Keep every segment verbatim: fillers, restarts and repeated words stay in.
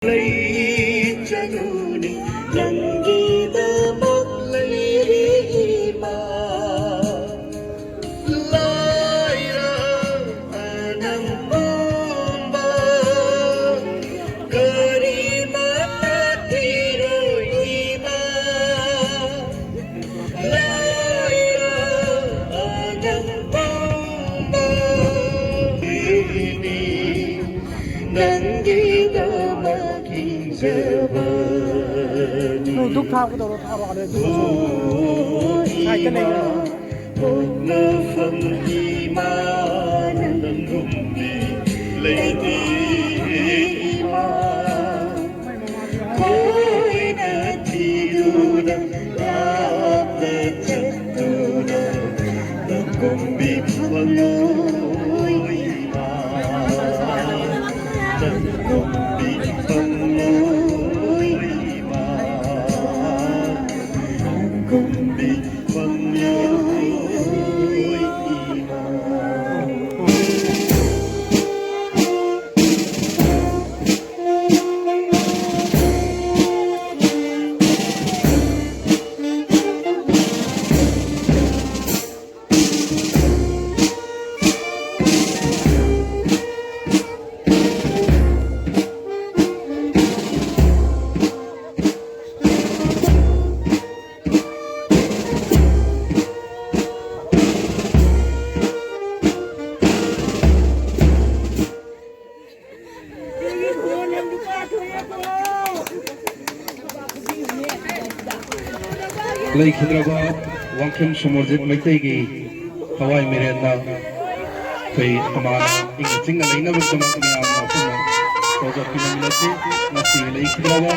ꯂꯩ ꯆꯅꯨꯅꯤ ꯅꯪꯒꯤꯗꯃꯛ ꯂꯩꯔꯤ ꯏꯃꯥ꯫ ꯂꯥꯏꯔ ꯑꯅꯪ ꯄꯨꯝꯕ ꯀꯔꯤꯃꯠꯇ ꯊꯤꯔꯣꯏ ꯏꯃꯥ꯫ ꯂꯥꯏꯔ ꯑꯅꯪ ꯄꯨꯝꯕ ꯂꯩꯔꯤꯅꯤ꯫ ꯅꯪꯒꯤꯗꯃꯛ ꯍꯤꯡꯖꯕꯅꯤ꯫ ꯙꯨꯞ ꯊꯥꯕꯗꯧꯔꯣ ꯊꯥꯔꯣ, ꯑꯗꯩ ꯙꯨꯞ ꯑꯁꯨꯛ ꯁꯥꯏꯠꯇ ꯂꯩꯕꯅꯦ꯫ ꯄꯣꯛꯅꯐꯝ ꯏꯃꯥ, ꯅꯪꯒꯨꯝꯕꯤ ꯂꯩꯇꯦ ꯏꯃꯥ꯫ ꯀꯣꯏꯅ ꯊꯤꯗꯨꯅ ꯂꯥꯞꯅ ꯆꯠꯇꯨꯅ ꯅꯪꯒꯨꯝꯕꯤ ꯐꯪꯂꯣꯏ ꯏꯃꯥ꯫ ꯅꯪꯒꯨꯝꯕꯤ ꯐꯪꯂꯣꯏ ꯏꯃꯥ꯫ ꯅꯪꯒꯨꯝꯕꯤ ꯐꯪꯂꯣꯏ ꯏꯃꯥ꯫ ꯂꯩꯈꯤꯗ꯭ꯔꯕ ꯋꯥꯡꯈꯦꯝ ꯁꯣꯃꯣꯔꯖꯤꯠ ꯃꯩꯇꯩꯒꯤ ꯊꯋꯥꯏ ꯃꯤꯔꯦꯟꯅ ꯑꯩꯈꯣꯏ ꯑꯃꯥꯅ ꯏꯪꯅ ꯆꯤꯡꯅ ꯂꯩꯅꯕꯒꯤꯗꯃꯛ ꯃꯌꯥꯝꯅ ꯄꯨꯟꯅ ꯇꯧꯖ ꯄꯤꯅꯃꯤꯟꯅꯁꯤ꯫ ꯉꯁꯤ ꯂꯩꯈꯤꯗ꯭ꯔꯕ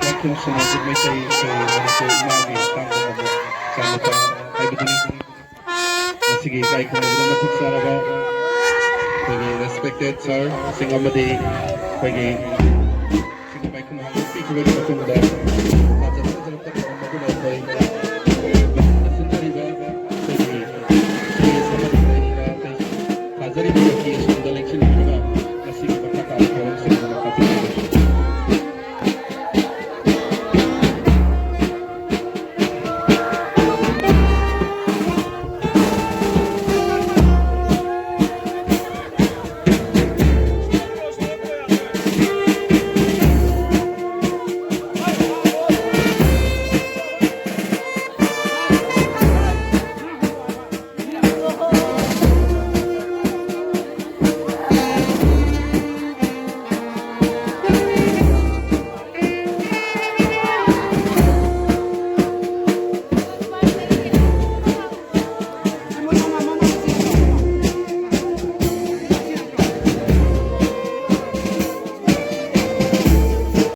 ꯋꯥꯡꯈꯦꯝ ꯁꯣꯃꯣꯔꯖꯤꯠ ꯃꯩꯇꯩ ꯑꯩꯈꯣꯏ ꯃꯅꯤꯄꯨꯔ ꯏꯃꯥꯒꯤ ꯇꯥꯡꯕ ꯉꯝꯕ ꯏꯆꯥꯅꯨꯄꯥ ꯍꯥꯏꯕꯗꯨꯅꯤ꯫ ꯉꯁꯤꯒꯤ ꯏꯀꯥꯏ ꯈꯨꯝꯅꯕꯗ ꯃꯇꯤꯛ ꯆꯥꯔꯕ ꯑꯩꯈꯣꯏꯒꯤ respected sir ꯁꯤꯡ ꯑꯃꯗꯤ ꯑꯩꯈꯣꯏꯒꯤ ꯁꯤꯒꯤ ꯄꯥꯏꯈꯨꯝ ꯍꯥꯡꯕ ꯄꯤꯈꯤꯕꯒꯤ ꯃꯇꯨꯡꯗ ꯊꯥꯖ ꯊꯥꯖꯔꯛꯄ ꯊꯧꯔꯝ ꯑꯗꯨꯅ ꯑꯩꯈꯣꯏ